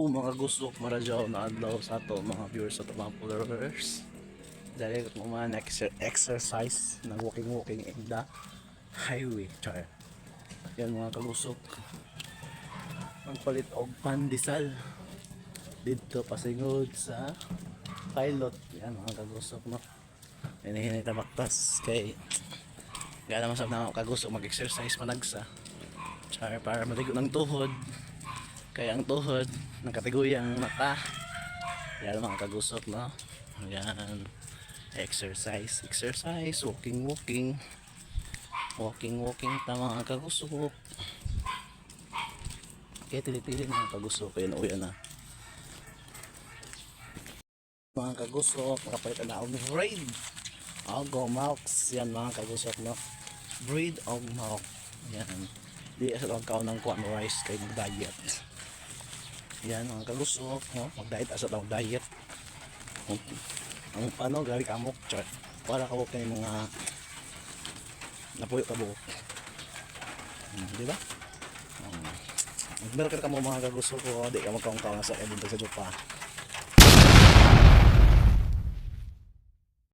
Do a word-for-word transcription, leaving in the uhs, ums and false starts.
O, mga kagusok, maadlaw na adlaw sa ato, mga viewers, sa ato, mga followers. Dali ko man exer- exercise, nag walking-walking in the highway. Char. Yan, mga kagusok. Magpalit og pandesal didto pasingod sa Pilot. Yan, mga kagusok, no? Hini-hini ta baktas kay gana man sab na kagusok mag-exercise panagsa. Char, para maligo ng tuhod. Kay ang tuhod, nagkatiguya ang mata. Yan, mga kagusok, no? Yan. Exercise, exercise, walking, walking. Walking, walking ta, mga kagusok. Kaya tili-tili, mga kagusok. Ayan, uwi na. Mga kagusok, makapalit na og bread. Ogo Malks. Yan, mga kagusok, no? Bread og milk. Yan. Di sa pagkaon ng kuan rice kay mag-diet. Yan, mga kagusok, no? Mag-diet, asa daw diet. Ang ano, grabe kamok, char. Para kamok kay mga napuyo ka buhok. Hmm, di ba? Hmm. Mag-milk ka mo, mga kagusok, o di ka magkaon-kaon sa edit sa jupa.